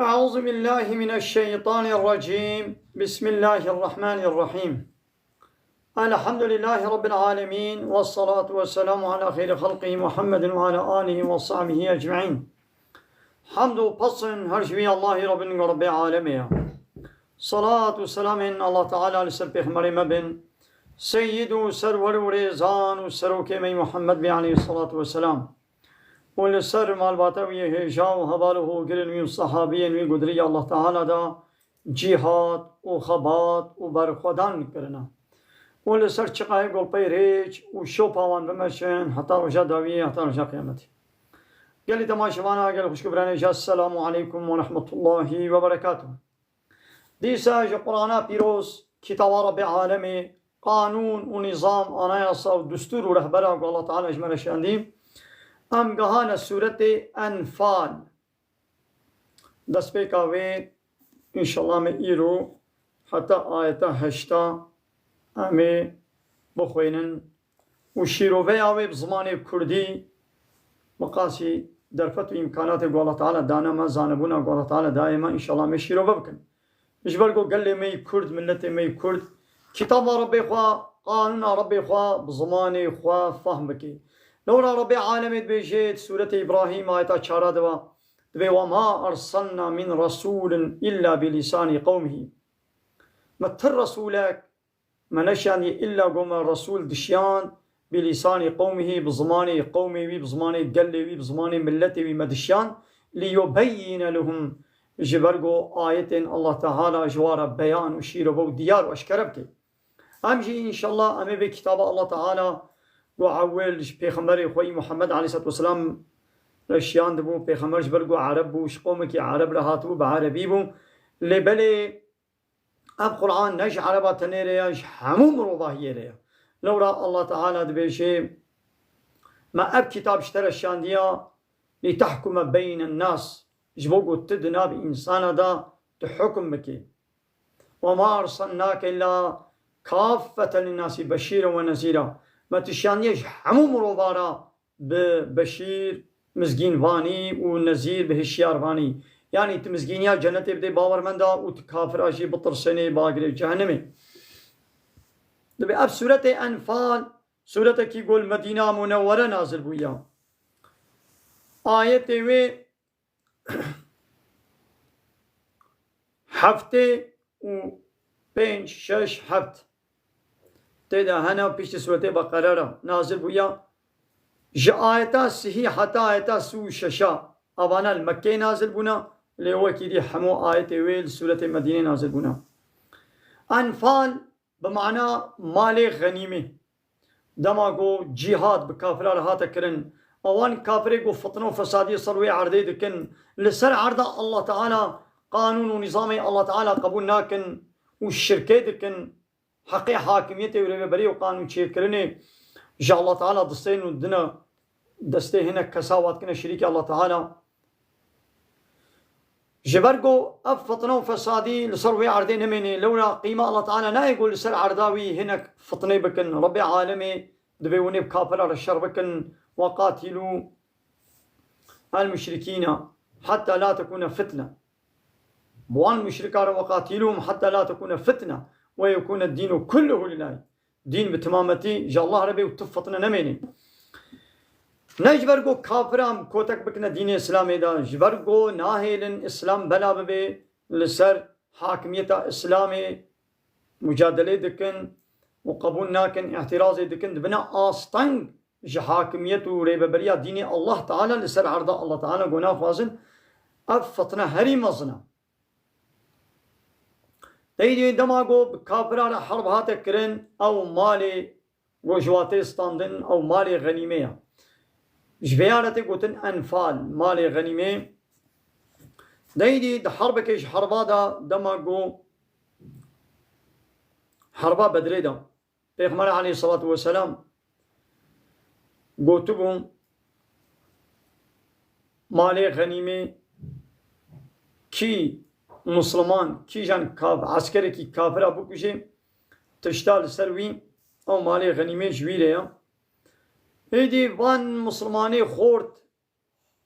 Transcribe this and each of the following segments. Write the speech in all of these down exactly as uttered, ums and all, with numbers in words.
أعوذ بالله من الشيطان الرجيم. بسم الله الرحمن الرحيم. الحمد لله رب العالمين، والصلاة والسلام على خير خلقه محمد وعلى آله وصحبه أجمعين. Hamd û pesn her ji wî Allahî Rabbin, Rabbê alemê ya. Salat û selamên Allah Teala li ser pêxemberê me bin, seyyid û serwer û rêzan û serokê me Muhammed bê aleyhissalatu vesselam. û li ser malbata wî yê hêja û heval û hogirên wî û sehabiyên wî gudirî Allah Teala da cîhad û xebat û berxwedan kirine. Û li ser çiqayê golpey rêç û şopa wan bimeşin heta roja dawiyê, heta roja qiyametê. Gelî temaşevana, gelî xwişk û biranê, ja selamu aleykum ve rahmetullahi ve berekatuh. Dîsa ji Qur'ana pîroz, kitaba Rabbê alemê, qanûn û nîzam, anayasa û dustûr û rehbera ku Allah Teala ji me re şandî, em gehane sûretê Enfal. Destpêka wê, înşallah me îro heta ayeta heşta em ê bixwînin û şîroveya wê bi zimanê kurdî, bi qasî derfet û îmkanatê ku Allah Teala dane me, zanebûna ku Allah Teala daye me, înşallah me şîrove bikin. Ji ber ku gelê me yî kurd, miletê me yî kurd, kitaba Rebbê xwe, qanûna Rebbê xwe bi zimanê xwe fehm bike. Lewra Rebbê alemê dibêje, di sûretê Îbrahîm ayeta çara de ve, dibê, "Ve ma erselna min resûlin illa bi lîsanî qewmihî." Me ti resûlek me neşandiye, îlla ku me resûl dişiyand bi lîsanî qewmihî, bi zimanê qewmê wî, bi zimanê gelê wî, bi zimanê miletê wî me dişiyand. Liyubeyyine lehum, ji ber ku ayetên Allah Teala ji wa re beyan û şîrove û diyar û eşkere bike. Em jî înşallah em ê vê kitaba Allah Teala ku ewil ji pêxemberê xwe yî Muhammed aleyhisselatu vesselam re şiyandibû, pêxember ji ber ku ereb bû, ji qewmekî ereb re hatibû, bi erebî bû. Lê belê ev Qur'an ne ji ereba tenê re ye, ji hemû mirovahiyê re ye. Lewra Allah Teala dibêje, me ev kitab ji te re şandiya, "Li tehkume beynen nas", ji bo ku tu di nav însana de tu hukm bikî. "Ve ma erselnake illa kaffeten linnasî beşîren ve nezîra." Me tu şandiye ji hemû mirova re bi beşîr, mizgînvanî û nezîr bi hişyarvanî. Yanî tu mizgîniya cenetê bidê bawermenda û tu kafira jî bitirsênê bagirê cehennemê. Dibê ev sûretê Enfal, sûretekî ku li Medîna Munewwere nazil bûya. Ayetê wê heftê û pênc, şeş, heft. Tê de hene piştî sûretê Beqere re nazil bûya. Ji ayeta sihî heta ayeta sî û şeşa avana li Mekkeyê nazil bûna, lê wekî dî hemû ayetê wê li sûretê Medînê nazil bûna. Enfal bi mana malê xenîmê. Dema ku cîhad bi kafira re hate kirin, ewan kafirê ku fitne û fesadî ser wê erdê dikin, li ser erda Allah Teala qanûn û nîzamê Allah Teala qebûl nakin û şirkê dikin, heqê hakimiyetê û rêveberiyê û qanûn çêkirinê ji Allah Teala distên û dine destê hinek kesa, wa dikine şirîkê Allah Teala. Ji ber ku ev fitne û fesadî li ser wê erdê nemêne, lewra qîma Allah Teala nayê ku li ser erda wî hinek fitnê bikin. Rebbê alemê dibê hûn ê bi kafira re şer bikin. "Ve qatilû el muşrikîna hetta la tekûne fitne." Bi wan muşrika re, "Ve qatilûhum hetta la tekûne fitne ve yekûne dînu kulluhu lillahî." Dîn bi timametî ji Allah re bê û tu fitne nemênî. Ne ji ber ku kafiran kotek bikine dînê Îslamê de, ji ber ku nahêlin Îslam bela bibe, li ser hakimiyeta Îslamê mucadelê dikin û qebûl nakin, îtirazê dikin, dibine asteng ji hakimiyet û rêveberiya dînê Allah Teala li ser erda Allah Teala ku naxwazin, ev fitne herî mezin e. Dey dê dema ku bi kafira re herb hate kirin, ew malê ku ji watê standin, ew malê xenîmê ye. Ji vê re tê gotin enfal, malê xenîmê. Dey dî di herbekê ji herba de, dema ku herba Bedrê de, Pêxember aleyhissalatu vesselam gotibû, malê xenîmê kî musliman, kîjan kav-, eskerekî kafira bikuje, tişta li ser wî, ew malê xenîmê ji wî re ye. Êdî van muslimanê xort,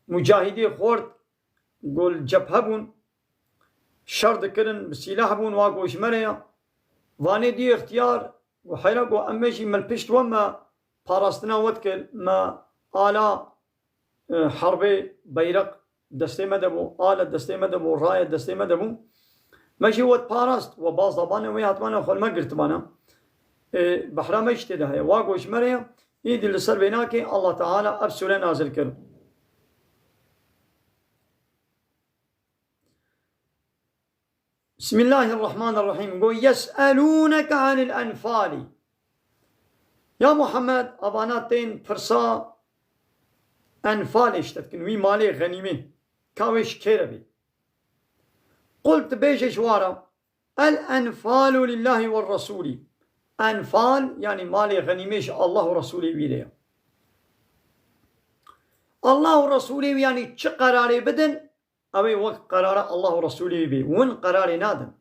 mucahidê xort, ku li cephe bûn, şer dikirin, bi sîlah bûn, wa go ji me re ye. Vanê dî ixtiyar, go heyra, go em me jî milpişt we me parastina we dikir, me ala, e, herbê, beyreq destê me de bû, ale destê me de bû, raye destê me de bû. Me jî we diparast, we baz dabane, wê hatibane xwe li me girtibane. E, behra me jî tê de heye. Wa go ji me re ye, îdî li ser vê nake, Allah Teala ev sûre nazil kir. Bismillahirrahmanirrahîm. Go, "Yes'elûneke anil enfalî." Ya Muhammed, avana tên pirsa enfalê ji te dikin, wî malê xenîmê, ka wê ji kê re bê. Qul, tu bêje ji wa re, "El enfalu lillahi ve rasûlî." Enfal, yanî malê xenîmê ji Allah û Resûlê wî re ye. Allah û Resûlê wî, yanî çi qerarê bidin, ew ê wek qerara Allah û Resûlê wî bê. Win qerarê nadin.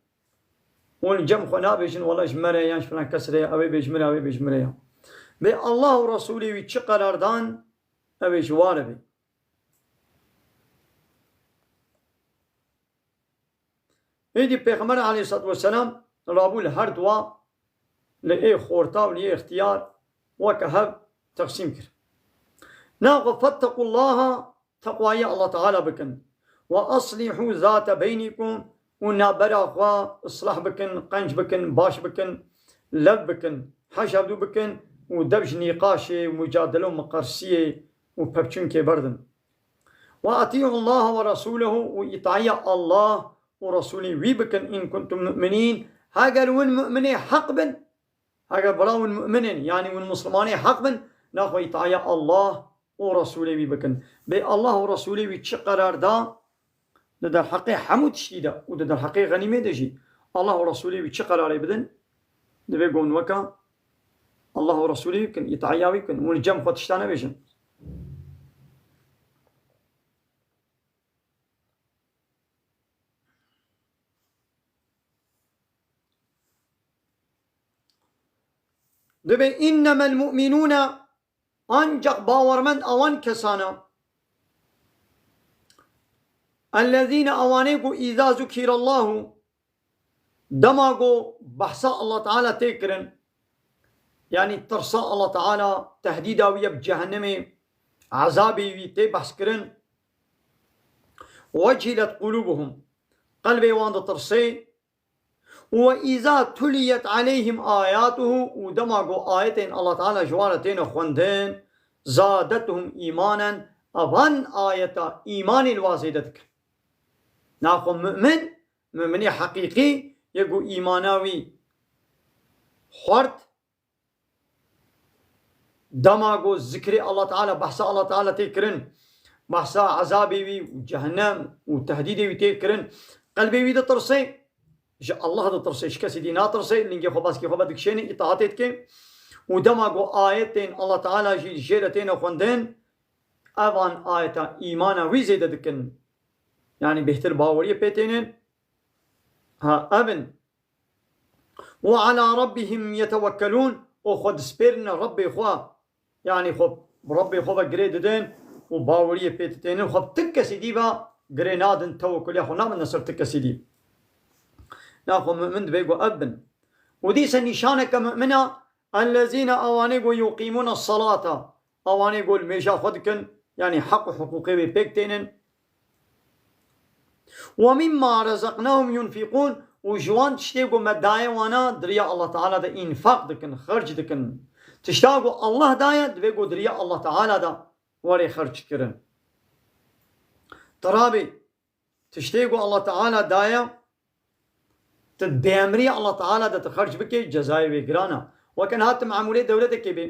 Win cem xwe nabêjin, wela ji me re yan ji filan kes re ye, ew ê bê ji me re, ew ê bê ji me re ya. Bê Allah û Resûlê wî çi qerar dan, ew ê ji wa re bê. Êdî Pêxember aleyhissalatu vesselam rabû li her dua, li ê xorta û li ê ixtiyar, weke hev teqsîm kir. Naxwe, "Fettequllaha", teqwayê Allah Teala bikin. "Ve aslihû zate beynîkum", û navbera xwe islah bikin, qenc bikin, baş bikin, lev bikin, heş hevdû bikin û dev ji nîqaşê, mucadele û miqersiyê û pevçûnkê berdin. "Ve atî'ullaha ve rasûlehu", û îtaiya Allah û Resûlê wî bikin, "in kuntum mu'minîn", heger win mu'minê heq bin, heger bira win mu'min in, yanî win mislimanê heq bin, naxwe îtaiya Allah û Resûlê wî bikin. Bê Allah û Resûlê wî çi qerar da, di derheqê hemû tiştî de û di derheqê xenîmê de jî Allah û Resûlê wî çi qerarê bidin, divê gon weke Allah û Resûlê wî bikin, îtaiya wî bikin. Hûn cem xwe tişta nebêjin. Divê, "Innemel mu'minûne", ancak bawermend awan kesana, "ellezîne", awanê ku, "îza zukîrallahu", dema ku behsa Allah Teala tê kirin, yanî tirsa Allah Teala, tehdîda wî ye bi cehennemê, ezabê wî tê behs kirin, "vecilet qulûbuhum", qelbê wan ditirsê, "ve îza tuliyet aleyhim ayatuhu", û dema ku ayetên Allah Teala ji wan re têne xwendin, "zadethum îmanen", evan ayeta îmanê li wa zêde dikin. Naxwe mu'min, mu'minê heqîqî ye ku îmana wî xwert, dema ku zikrê Allah Teala, behsa Allah Teala tê kirin, behsa ezabê wî û cehennem û tehdîdê wî tê kirin, qelbê wî ditirsê, ji Allah ditirsê, ji kesî dî natirsê, lingê xwe baskê xwe vedikişêne, îtaatê dike. Û dema ku ayetên Allah Teala jî jê re têne xwendin, evan ayeta îmana wî zêde dikin. Yanî bêhtir baweriyê pê tênin. Ha, ev in. "Ve ala rabbihim yetewekkelûn", û xwe dispêrine Rebbê xwe. Yanî xwe, Rebbê xwe ve girê didin û baweriyê pê ditênin. Xwe bi ti kesî dî ve girê nadin, tewekkuliya xwe nabin ser ti kesî dî. Naxwe mu'min divê ku ev bin. Û dîse nîşaneke mu'mina, "ellezîne", awanê ku, "yuqîmûne salata", awanê ku li mêja xwe dikin, yanî heq û hiqûqê wê pêk tênin. "Ve mimma razaqnahum yunfiqûn", û ji wan tiştê ku me daye wana, di riya Allah Teala de înfaq dikin, xerc dikin. Tişta ku Allah daye, divê ku di riya Allah Teala de were xerc kirin. Tirabê, tiştê ku Allah Teala daye, tu bêemrî Allah Teala de tu xerc bikê, cezayê wê giran e. Weke niha tu memûrê dewletekê bê.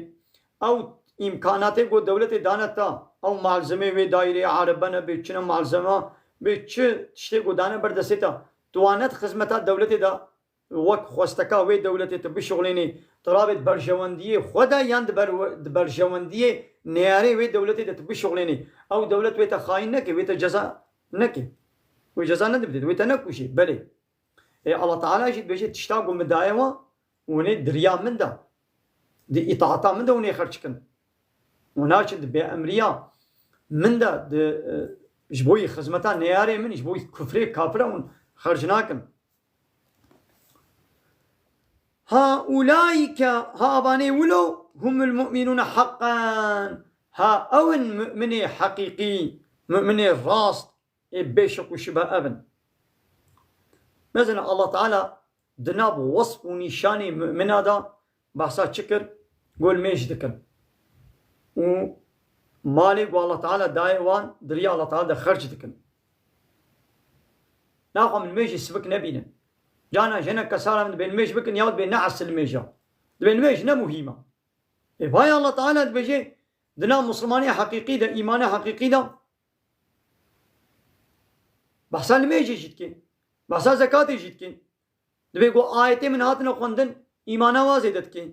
Ew îmkanatê ku dewletê dane te, ew malzemê wê daîreyê erebe ne bê, çi ne malzeme bê, çi tiştê ku dane ber destê te, tu wan ned xizmeta dewletê de, wek xwesteka wê dewletê tu bişuxlênî, tu rabê di berjewendiyê xwe de yan di ber-, di berjewendiyê neyarê wê dewletê de tu bişuxlênî. Ew dewlet wê te xayîn neke, wê te ceza neke. Wê ceza nedibitê, wê te nekuşê. Belê. Ê, Allah Teala jî dibêje, tişta ku min daye wan, hûn ê di riya min de, di îtaata min de hûn ê xerc kin. Hûn naçin di bêemriya min de, di, e, ji bo yî xizmeta neyarê min, ji bo yî kufrê kafira hûn Xerc nakin. Ha ulaike, ha avanê wilo, humul mu'minûne haqqan. Ha ew in mu'minê heqîqî, mu'minê rast, ê bê şik û şibe ev in. Mesela Allah Teala di nav wesf û nîşanê mu'mina de behsa çi kir? Got, limêj dikin. Û malê ku Allah Teala dayê wan, di riya Allah Teala de xerc dikin. Naxwe min limêjê sivik nebînin. Cana ji hinek kesara min dibê limêj bikin, ya dibê ne esil limêja. Dibê limêj ne muhîm e. Ê vay Allah Teala dibêje, di nav misilmanê heqîqî de, îmana heqîqî de, behsa limêjê jî dikê. Behsa zekatê jî dikê. Dibê ku ayetê min hatine xwendin, îmana wa zêde dikê.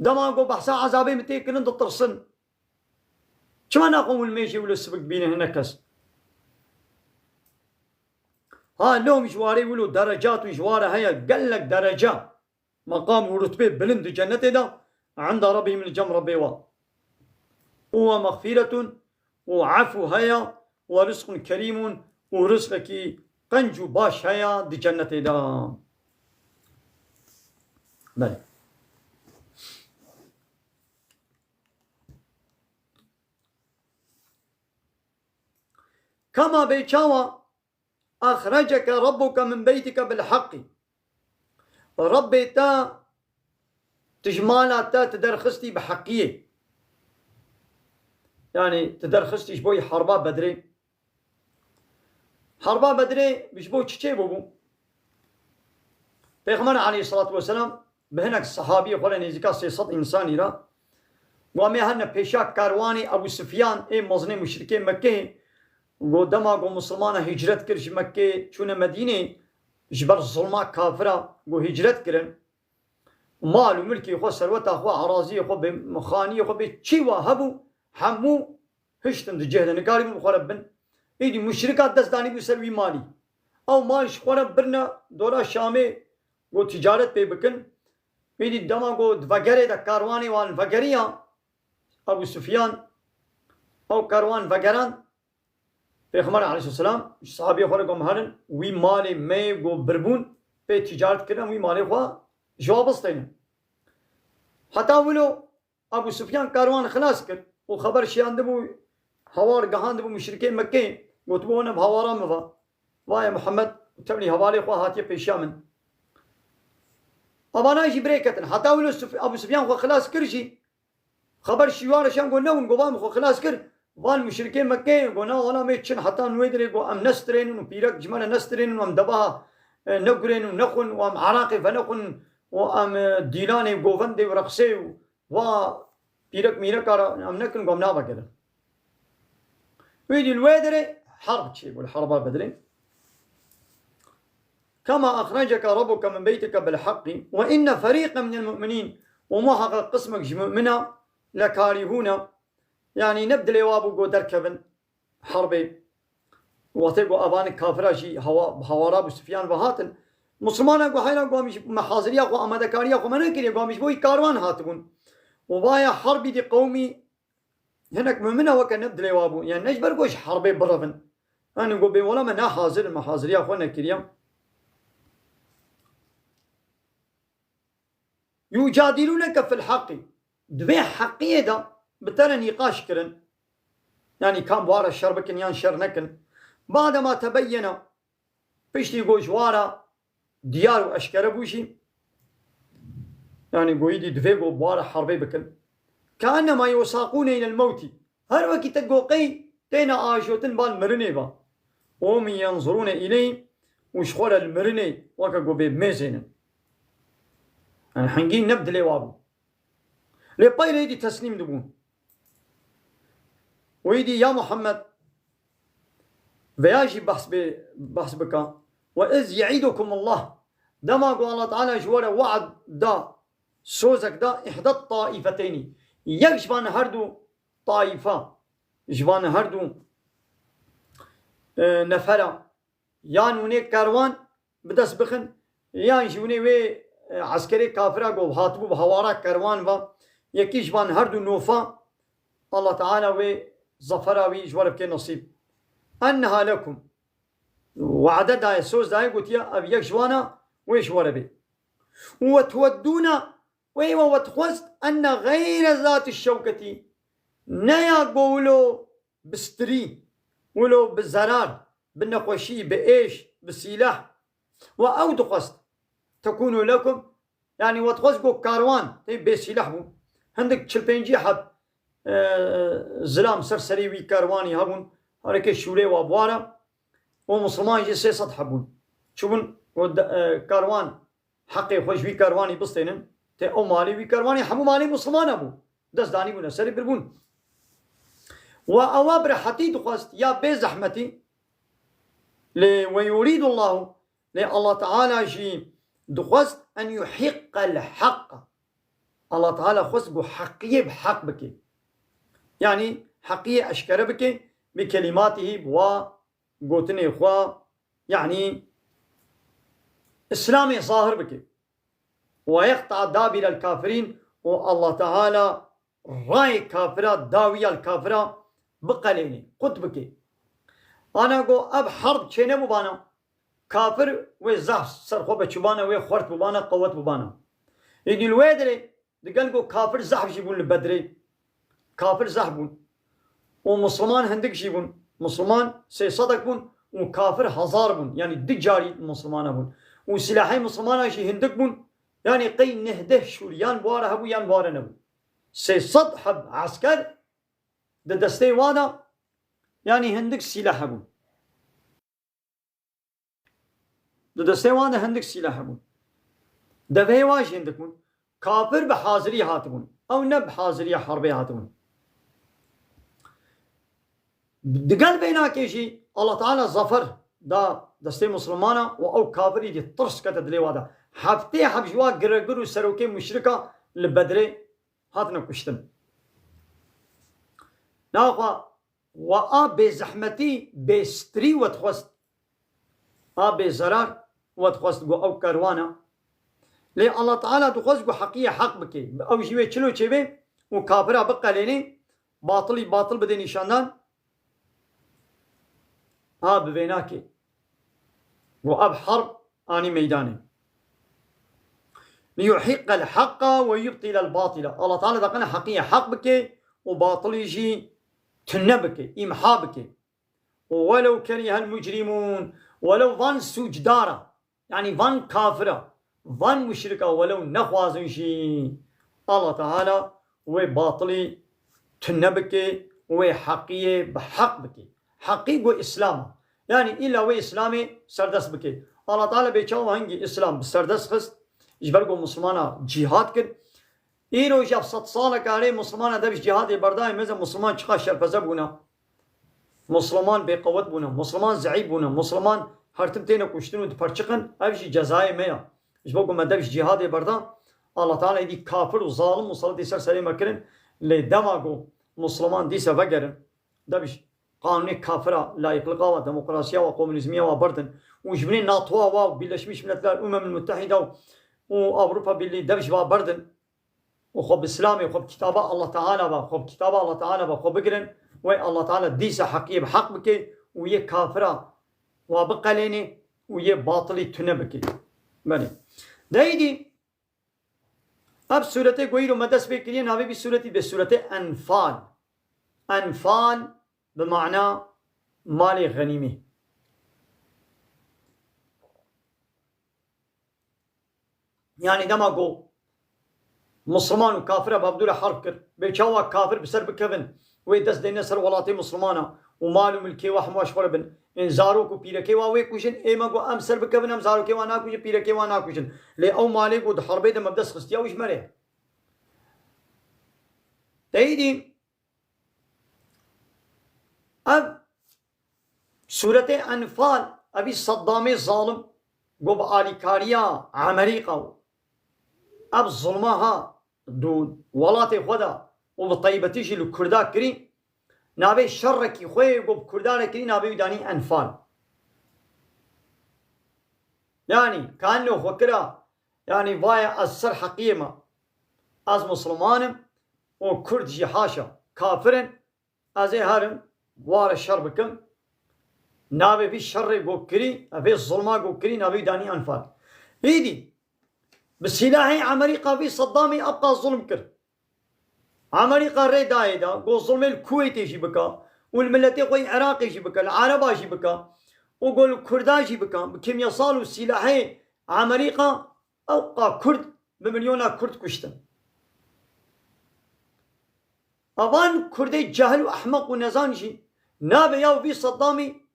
Dema ku behsa ezabê min tê kirin, ditirsin. Çima naxwe wilo limêjê wilo sivik dibîne hinek kes? Ha, lom ji warê wilo derecat û ji ware heye, gelek dereca, meqam û rutbê bilind di cennetê de, enda Rabbihim, li cem Rabbê wa. Û we mexfîretun û efû heye, we rizqun kerîmun û rizqekî qenc û baş heye di cennetê de. Belê. Kema bê çawa "Axreceke Rabbuke min beytike bil haqqî." Rabbê te, tu ji mala te, tu derxistî bi heqiyê. Yani tu derxistî ji bo yî harba Bedrê. Harba Bedrê ji bo çi çêbûbû? Pêxember aleyhissalatu vesselam bi hinek sehabiyê xwe re, nêzîka sê sed însanî re, got, em ê herne pêşa karwanê Ebû Sufyan ê mezinê muşrikê Mekkeyê. Got, dema got misilmana hicret kir ji Mekkeyê çûne Medînê, ji ber zulma kafira got hicret kirin. Mal û milkê xwe, serweta xwe, eraziyê xwe, bê xaniyê xwe, bê çi wa hebû, hemû hiştin di cih de, nikarîbûn bi xwe re bin. Êdî muşrika dest danîbû ser wî malî. Ew mal ji xwe re birine dora Şamê, got ticaret pê bikin. Êdî dema got di vegerê de karwanê wan vegeriya Ebû Sufyan, ew karwan vegeran, Pêxember aleyhisselam ji sahabiyê xwe re got, em herin, wî malê me yê got birbûn, pê ticaret kirin, em wî malê xwe ji wa bistênin. Heta wilo Ebû Sufyan karwan xilas kir û xeber şiyandibû, hawar gihandibû muşrikê Mekkeyê, gotibû, hûn ev hawara min va. Vaye Muhammed û tevlî hevalê xwe hatiye pêşiya min. Evana jî birê ketin. Heta wilo Suf-, Ebû Sufyan xwe xilas kir jî, xeber şiwa re şan got, newin, got, van xwe xilas kir. Van muşrikê Mekkeyê got, na, wala me çin heta wê dirê got, em nestirênin û pîrek ji me re nestirênin û em devaha, e, negurên û nexwin û em eraqê venexwin û em, e, dîlanê govendê û reqsê û wa pîrek mîreka re em nekin, got, em navegerin. Wî dî li wê derê herb çêbû, li herba Bedrê. Kema axreceke Rabbuke min beytike bil haqqî ve inne ferîqen minel mu'minîn, û muheqeq qismek ji mu'mina lekarîhûne, yanî ne bi dilê wa bû got derkevin herbê. Wextê ku evan kafira jî hewa-, hawara Ebû Sufyan ve hatin, Musulmana ku heyra ku em ji me haziriya xwe, amadekariya xwe me nekiriye, ku em ji bo yî karwan hatibûn. Û vaya herbî dî qewmî hinek mumina weke ne bi dilê wa bû. Yani ne ji ber ku ji herbê birevin. Yani ku bê wela me ne hazir in, me haziriya xwe nekiriye. Yucadilûneke fil haqqî. Di vê heqiyê de bi te re nîqaş kirin. Yanî kam wara şer bikin yan şer nekin. Badema tebeyyene, piştî ku ji wara diyar û eşkere bû jî, yanî goyî dî divê ku wara herbê bikin. Keennema yusaqûne ilel mewtî. Her wekî te goqey têne ajotin bal mirinê ve. Û min yenzurûne ileyh, û ji xwe re li mirinê weke ku bê mêzênin. Yani hingî ne bi dilê wa bû. Lê pey rê dî teslîm dibûn. Wî dî ya Muhammed, veya jî behs bê, behs bika. Ve iz ye'idukumullah. Dema ku Allah Teala ji we re we'd da, sozek da, ihdet taifeteynî. Yek ji van her du taifa, ji van her du, e, nefera, yan hûnê kerwan bi dest bixin, yan jî hûnê wê, e, eskerê kafira ku hatibû bi hawara kerwan ve, yekî ji van her du nofa, Allah Teala wê zafera wî ji we re bike nesîb. Enneha lekum. wade daye, söz daye, gotiye, ev yek ji wan e, wê ji we re bê. Û we tweddûne, wê we we dixwest, enne xeyre zatî şewketî, ne ya go wilo bi strî, wilo bi zerar, bi nexweşî, bi êş, bi sîleh. We ew dixwest. Tekûnû lekum, yanî we dixwest go karwan, tê bêsîleh bû. Hindik çil pêncî heb, e, zilam ser serê wî karwanî hebûn. Hereke şûrê wa bi wa re. Û Misliman jî sê sed hebûn. Çûbûn û de-, e, karwan heqê xwe ji wî karwanî bistênin. Tê ew malê wî karwanî hemû malê Misliman hebû. Dest danîbûne serê birbûn. Wa ewa bi rehetî dixwest ya bê zehmetî. Lê we yurîdullahu, lê Allah Teala jî dixwest en yuhiqqel haqqa. Allah Teala xwest ku heqiyê bi heq bike. Yanî heqiyê eşkere bike, bi kelimatihî, bi wa gotinê xwe, yanî Îslamê zahir bike. Ve yeqta dabîrel kafirîn, û Allah Teala rayê kafira, dawiya li kafira biqelêne, qut bike. Ana go ev herb çênebûbana, kafir wê zehf ser xwe biçûbana, wê xwert bûbana, qewet bûbana. Êdî li wê dirê, digel go kafir zehf jî bûn li Bedrê. Kafir zehf bûn. Û Misliman hindik jî bûn. Misliman sê sedek bûn û kafir hezar bûn. Yanî du carî Misliman hebûn. Û silahê Mislimana jî hindik bûn. Yanî qey neh deh şûr yan bi wa re hebû yan bi wa re nebû. Sê sed heb esker di destê wa de, yanî hindik sîleh hebûn. Di destê wan de hindik sîleh hebûn. Deveyê wan jî hindik bûn. Kafir bi hazirî hatibûn. Ew ne bi haziriya herbê hatibûn. Digel vênakê jî Allah Teala zafer da destê Mislimana û ew kafir îdî tirs kete dilê wa de. Heftê heb ji wa giregir û serokê muşrika li Bedrê hatine kuştin. Naxwe we a bêzehmetî, bêstirî we dixwest. A bêzerar we dixwest, got ew kerwan e. Lê Allah Teala dixwest ku heqiyê heq bike. Ew jî wê çilo çêbê û kafira biqelênê, batilî batil bidê nîşandan. Ha bi vê nakê. Got ev herb anî meydanê. Liyuhiqqel haqqa ve yubtilel batile. Allah Teala diqene heqiyê heq bike û batilî jî tune bike, îmha bike. Û welew kerihel mucrimûn, welew van sûcdara, yanî van kafira, van muşrika, welew nexwazin jî, Allah Teala wê batilî tune bike, wê heqiyê bi heq bike. Heqî got Îslam e. Yanî îlla wê Îslamê serdest bike. Allah Teala bê çawa hingî Îslam bi serdest xist, ji ber ku Mislimana cîhad kir. Îro jî ev sed salek erê Mislimana dev ji cîhadê berdayê, meze Misliman çiqa şerpeze bûne. Misliman bêqewet bûne, Misliman zeîf bûne, Misliman her tim têne kuştin û diperçiqin, ev jî cezayê me ya. Ji bo ku me dev ji cîhadê berda, Allah Teala êdî kafir û zalim museletî ser serê me kirin, lê dema ku Misliman dîse vegerin, dev ji qanûnê kafira, layîqliqa wa, demokrasiya wa, komûnîzmiya wa berdin û ji binê NATOa wa û Birleşmiş Milletler, Umemul Muttehida û, û Avrupa Birlîğî dev ji wa berdin, û xwe bi Îslamê, xwe bi kitaba Allah Teala ve, xwe bi kitaba Allah Teala ve xwe bigirin, wê Allah Teala dîsa heqiyê bi heq bike û yê kafira wa biqelênê û yê batilî tune bike. Belê. Deydî ev sûretê ku îro me dest pê kiriye, navê vî sûretî bê sûretê Enfal. Enfal bi mana malê xenîmî. Yanî dema ku Misliman û kafira bavdûre herb kir, bê çawa kafir bi ser bikevin, wê dest dêne ser welatê Mislimana û mal û milkê wa hemû ji xwe re bin. Ên zarok û pîrekê wa wê kujin, ê me got em ser bikevin, em zarokê wa nakujin, pîrekê wa nakujin. Lê ew malê ku di herbê de me bi dest xistiya, ew ji me re ye. Teyîdî Ev sûretê Enfal, evî Seddamê zalim got bi alîkariya Amerîka û ev zulma ha di welatê xwe de û bi taybetî jî li Kurda kirî, navê şerekî xwe yê got bi Kurda re kirî, navê wî danî Enfal. Yanî, kaenno xwe kira, yanî, vaye ez ser heqiyê me. Ez Misliman im û Kurd jî haşa kafir in. Ez ê herim, ware şer bikim. Navê vî şerê ku kirî, vê zulma ku kirî, navê wî danî Enfal. Îdî, bi sîlahê Amerîka vî Seddamî ebqa zulm kir. Amerîka rê dayê da, ku zulmê li Kuweytê jî bika, û li miletê xwe yê Iraqê jî bika, li Ereba jî bika, û ku li Kurda jî bika, bi kîmyasal û sîlahê Amerîka, ewqa Kurd, bi milyona Kurd kuştin. Avan Kurdê cehil û ehmeq û nezan jî, navê ya vî Seddamî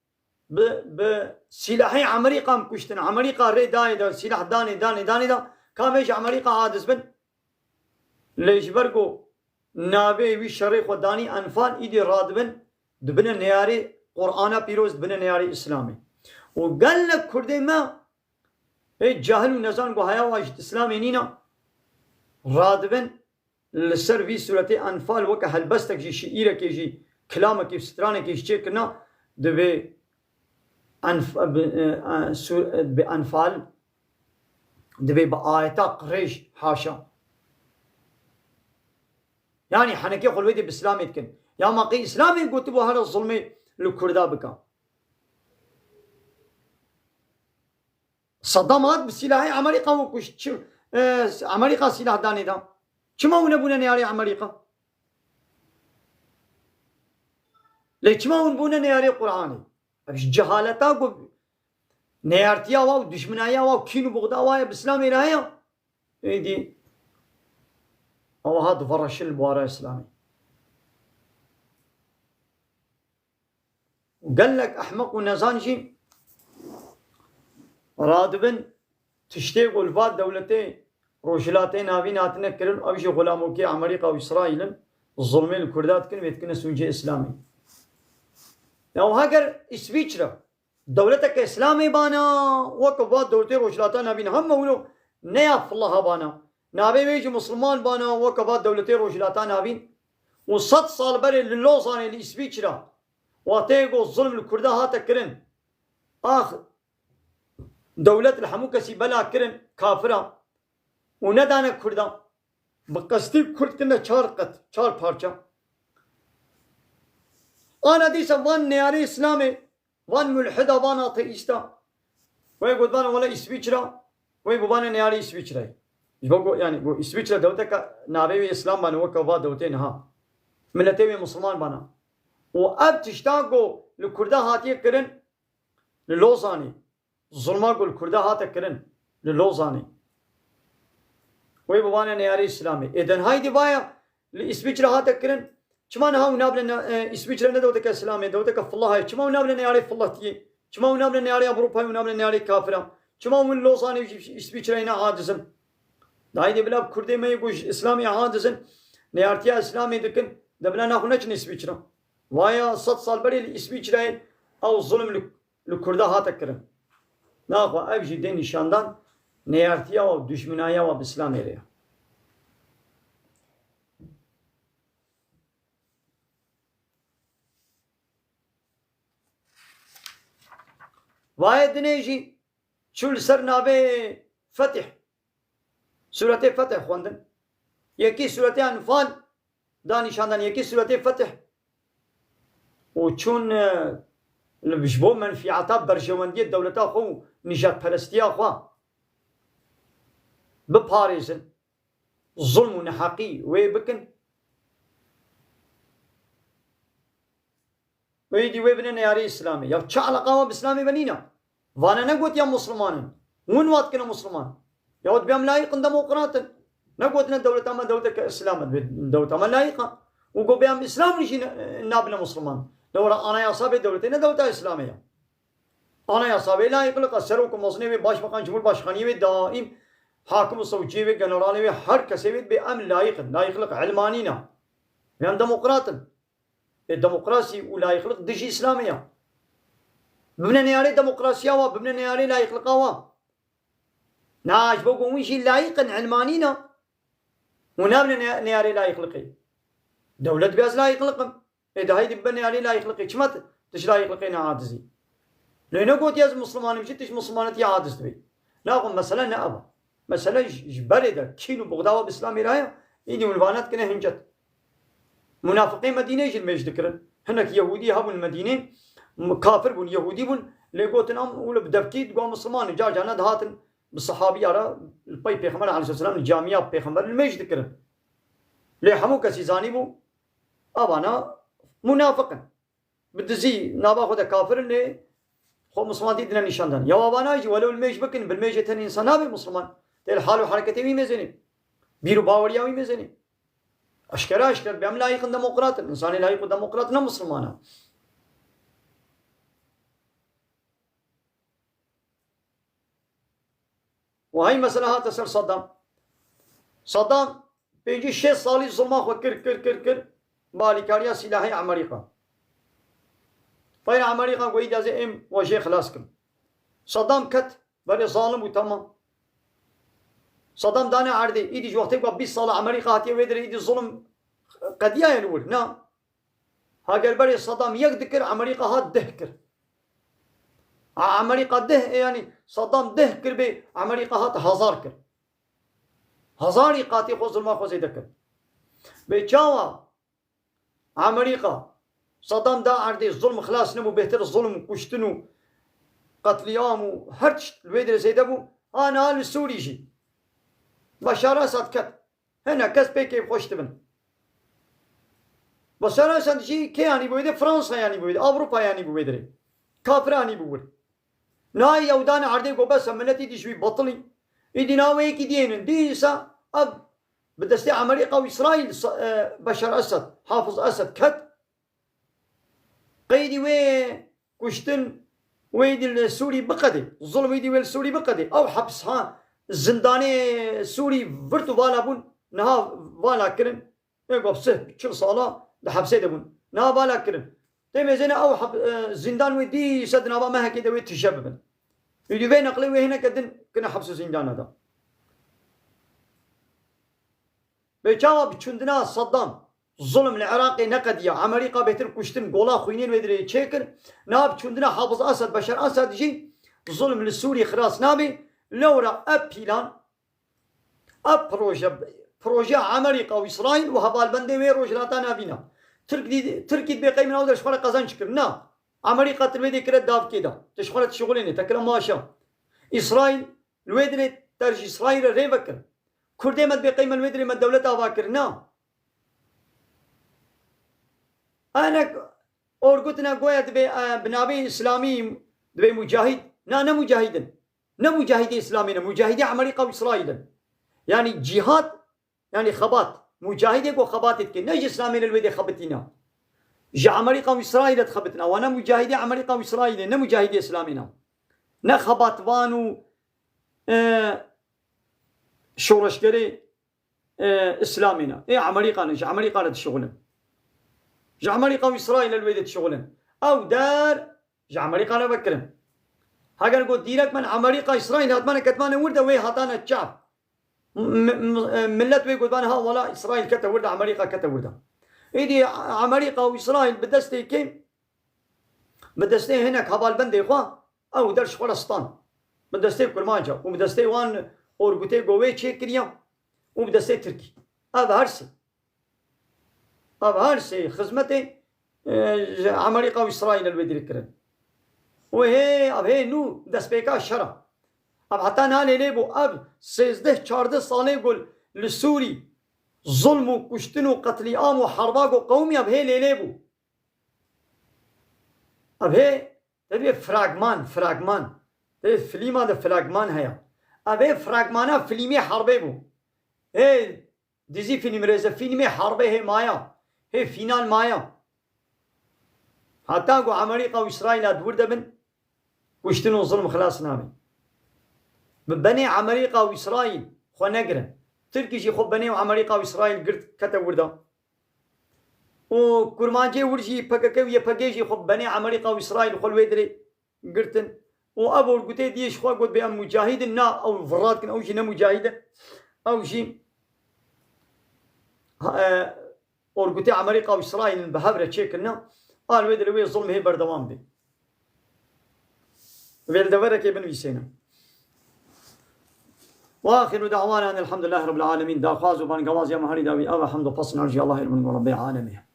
bi, bi sîlahê Amerîka em kuştin. Amerîka rê dayê da, sîlah danê, danê, danê da. Ka em ê ji Amerîka aciz bin. Lê ji ber ku navê wî şerê xwe danî Enfal, îdî radibin, dibine neyarê Qur'ana pîroz, dibine neyarê Îslamê. Û gelek Kurdê me, ê cahil û nezan ku haya wan ji Îslamê nîna, radibin, li ser vî sûretê Enfal weke helbestek jî, şiîrekê jî, kilamekê, stranekê jî çêkirina, divê Enf-, bi, e, e, sû-, e, bi Enfal, divê bi ayeta qirêj, haşa. Yanî henekê xwe li wê dê bi Îslamê dikin. Ya ma qey Îslamê gotibû here zulmê li Kurda bika. Saddam hat bi sîlahê Amerîka û kuşt. Çi, e, Amerîka sîlah danê da. Çima hûn nebûne neyarê Amerîka? Lê çima hûn bûne neyarê Qur'anê? Ev ji cehaleta ku neyartiya wa û dijminayiya wa û kîn û buxda wa ye bi Îslamê re heye. Êdî ew ha divereşin li bawara Îslamê. Û gelek ehmeq û nezan jî radibin tiştê ku li va dewletê Rojhilatê Navîn hatine kirin, ew jî xulamokê Amerîka û Îsraîl in, zulmê li Kurda dikin, vê dikine sûncê Îslamê. Ya heger Îsvîçre dewleteke Îslamê bana, weke va dewletê Rojhilata Navîn heme wilo ne ya filaha bana. Navê wê jî Musulman bana, weke va dewletê Rojhilata Navîn. Û sed sal berê li Lozanê li Îsvîçra, wextê ku zulm li Kurda hate kirin, ax, dewlet li hemû kesî bela kirin, kafira, û nedane Kurda. Bi qestî Kurd kirine çar qet, çar parça. Ana dîsa van neyarê Îslamê, van mulhida, van ateîsta. Wê got vana wele Îsvîçra, wê bibane neyarê Îsvîçrayê. Ji bo ku, yanî, ku Îsvîçre dewleteke navê wê Îslam bane, weke va dewletê niha. Miletê wê Musulman bana. Û ev tişta ku li Kurda hatiye kirin, li Lozanê, zulma ku li Kurda hate kirin li Lozanê, wê bibane neyarê Îslamê. Ê denhayî dî vaya li Îsvîçre hate kirin. Çima niha hûn nabine ne-, e, Îsvîçre ne dewleteke Îslamê, dewleteke filah e. Çima hûn nabine neyarê filatiyê? Çima hûn nabine neyarê Ewropayê, hûn nabine neyarê kafira? Çima hûn Lozanê jî Îsvîçreyê ne acizin? Dayê dê bila Kurdê me yê ku ji Îslamê aciz in, neyartiya Îslamê dikin, de bila naxwe neçin Îsvîçra. Vaya sed sal berê li Îsvîçreyê ew zulm li, li Kurda hate kirin. Naxwe ev jî dê nîşandan neyartiya û dijminayiya wa bi Îslamê re ye. Vayê dinê jî çû li ser navê Fetih. Sûretê Fetih xwendin. Yekî sûretê Enfal da nîşandan, yekî sûretê Fetih. Û çûn, e, li, ji bo menfîata berjewendiyê dewleta xwe û nîjadperestiya xwe biparêzin, zulm û neheqî wê bikin. Wê dî wê bine neyarê Îslamê. Ya çi eleqa wan bi Îslamê ve nîne? Vane negotiya Musulman in. Hûn wan dikine Musulman. Yahut bêyam layiq in, demokrat in. Negotine dewleta me dewleteke Îslam e. Dewleta me layiq e. Û go bêyam Îslam jî ne-, nabine Musulman. Lewra anayasa vê dewletê ne dewleta Îslamê ya. Anayasa wê layiqlik e. Serok û mezinê wê, başbakan, cumhurbaşkaniyê wê daîm hakim û sewciyê wê, generalê wê, her kesê wê dibê em layiq in. Layiqlik ilmanî ne. Em demokrat in. Ê demokrasî û layiqlik dijî Îslamê ya. Bibine neyarê demokrasiya wa, bibine neyarê layiqlika wa. Na, ji bo ku hûn jî layiq in, ilmanî ne. Hûn nabine ne-, neyarê layiqlikê. Dewlet bê ez layiqlik im. Ê de heydî bibe neyarê layiqlikê. Çima tu, tu ji layiqlikê ne acizî? Lê negotiye ez Musulman im jî, tu ji Musulmanetiyê aciz dibî. Naxwe mesele ne ev e. Mesele ji, ji berê de kîn û buxda we bi Îslamê re heye, îdî hûn vane dikine hincet. Munafiqê Medînê jî li mêj dikirin. Hinek Yehûdî hebûn li Medînê, M-, kafir bûn, Yehûdî bûn, lê gotin em û li bi devkî digo Misliman in. Car carna dihatin bi sehabiya re li pey Pêxember aleyhisselam li camiya Pêxember li mêj dikirin. Lê hemû kesî zanîbû, evana munafiq in. Bi dizî nava xwe de kafir in, lê xwe Misliman dî dine nîşan dan. Ya evana jî welew li mêj bikin, bi mêjê tenê însan nabe Misliman. Tê li hal û hereketê wî mêzenê. Bîr û baweriya wî mêzenê. Eşkere eşkere, be em layîq in demokrat in. Însanê layîq û demokrat ne Misliman e. Û hey mesele hate ser Saddam. Saddam pêncî şêst salî zulma xwe kir, kir, kir, kir. Bi alîkariya sîlahê Amerîka. Peyra Amerîka got, "Îdî ez ê êm we jê xilas kim." Saddam ket, berê zalim bû, temam. Saddam dane erdê, îdî ji wextê ku bîst sala Amerîka hatiye wê derê, îdî zulm qediyaye li wir. Na. Heger berê Saddam yek dikir, Amerîka hat deh kir. A, Amerîka deh, e, yanî Saddam deh kir bê, Amerîka hat hezar kir. Hezarî qatî xwe zulma xwe zêde kir. Bê çawa Amerîka Saddam da erdê, zulm xilas nebû, bêhtir zulm, kuştin û qetlîam û her tişt li wê derê zêde bû. Ha niha li Sûrî jî Beşar Esad ket. Hinek kes pê kêfxweş dibin. Beşar Esad jî kê anî bû wê de? Fransa anî bû wê de, Ewropa anî bû wê derê. Kafir anî bû wir. Nayê ew dane erdê, got bes e, miletî dî ji wî betilî. Îdî na wê yekî diyênin. Dîsa ev bi destê Amerîka û Îsraîl, e, Beşar Esed, Hafiz Esed ket. Qeydî wê kuştin wê dî li Sûrî biqedê. Zulm wê dî wê li Sûrî biqedê. Ew heps ha zindanê Sûrî virt û vala bûn. Niha vala kirin. Ê, got sih çil sala di hepsê de bûn. Niha vala kirin. Tê mêzêne ew hep-, e, zîndan wê dîsa di nava mehekê de wê tije bibin. Îdî vê neqlê wê hineke din kine heps û zîndana de. Bê çawa bi çûndina Saddam zulm li Iraqê neqediya, Amerîka bêtir kuştin, gola xwînên wê dirê çêkir. Niha bi çûndina Hafiz Esed, Beşar Esed jî zulm li Sûrî xilas nabê. Lewra ev pîlan, ev proje, projeya Amerîka û Îsraîl û hevalbendê wê Rojhilata Navîn e. Tirk dî-, Tirkî dibê qey min ew der ji xwe re qezenc kir. Na. Amerîka tu li wê dê kire davkê de. Tu ji xwe re dişixulênê, te kire maşa. Îsraîl li wê dirê te ji Îsraîl re rê vekir. Kurdê me dibê qey me li wê dirê me dewlet ava kir. Na. Enek orgutine goya dibê, e, bi navê Îslamî dibê mucahîd. Na, ne mucahîd in. Ne mucahidê Îslamî ne, mucahidê Amerîka û Îsraîl in. Yanî cîhad, yanî xebat. Mucahidê ku xebatê dike, ne ji Îslamê ne li wê dê xebitîna. Ji Amerîka û Îsraîlê dixebitina. Wana mucahidê Amerîka û Îsraîlê, ne mucahidê Îslamê ne. Ne xebatvan û, e, şoreşgerê, e, Îslamê ne. Ê Amerîka ne, ji Amerîka re dişixulin. Ji Amerîka û Îsraîlê li wê dê dişixulin. Ew der ji Amerîka re vekirin. Heger got dîrek me Amerîka, Îsraîl hatmane ketmane wir de wê hatane çav. M-, m-, e, millet wê gotbane ha wala Îsraîl kete wir de, Amerîka kete wir de. Êdî Amerîka û Îsraîl bi destê kê? Bi destê hinek hevalbendê xwe ew der ji xwe re stan. Bi destê Kurmanca û bi destê wan orgutê go wê çêkiriya û bi destê Tirkî. Ev her sê. Ev her sê xizmetê, e, ji Amerîka û Îsraîlê li wê dirê kirin. Û hê, ev hê nû destpêka şer e. Ev heta niha lê lê bû. Ev sêzdeh çardeh salê ku li Sûrî zulm û kuştin û qetlîam û herba ku qewimî, ev hê lê lê bû. Ev hê, te dibê fragman, fragman. Te filma de fragman heye. Ev hê fragmana filmê herbê bû. Hê dizî fîlm, rêze fîlmê herbê hê maya. Hê fînal maya. Heta ku Amerîka û Îsraîla di wir de bin, kuştin û zulm xilas nabin. Bi benê Amerîka û Îsraîl xwe negirin. Tirkî jî xwe benê Amerîka û Îsraîl girt kete wir de. Û kurmancê wir jî P K K û Y P G jî xwe benê Amerîka û Îsraîl xwe li wê dirê girtin. Û ev orgutê diyê ji xwe got bê em mucahîd in, na, ew vira dikin, ew jî ne mucahîd in. Ew jî, ha, e, orgutê Amerîka û Îsraîl in bi hev re çêkirine. A li wê dirê wê zulm hê berdewam bê. Vê li deverekê binivîsêne. Ve axiru da'wana enelhamdülillahi rabbil alemin. Daxwaz û bangewaz ya me herî dawî ev e, hemd û pesn erjî Allahê li min û Rebbê alemê.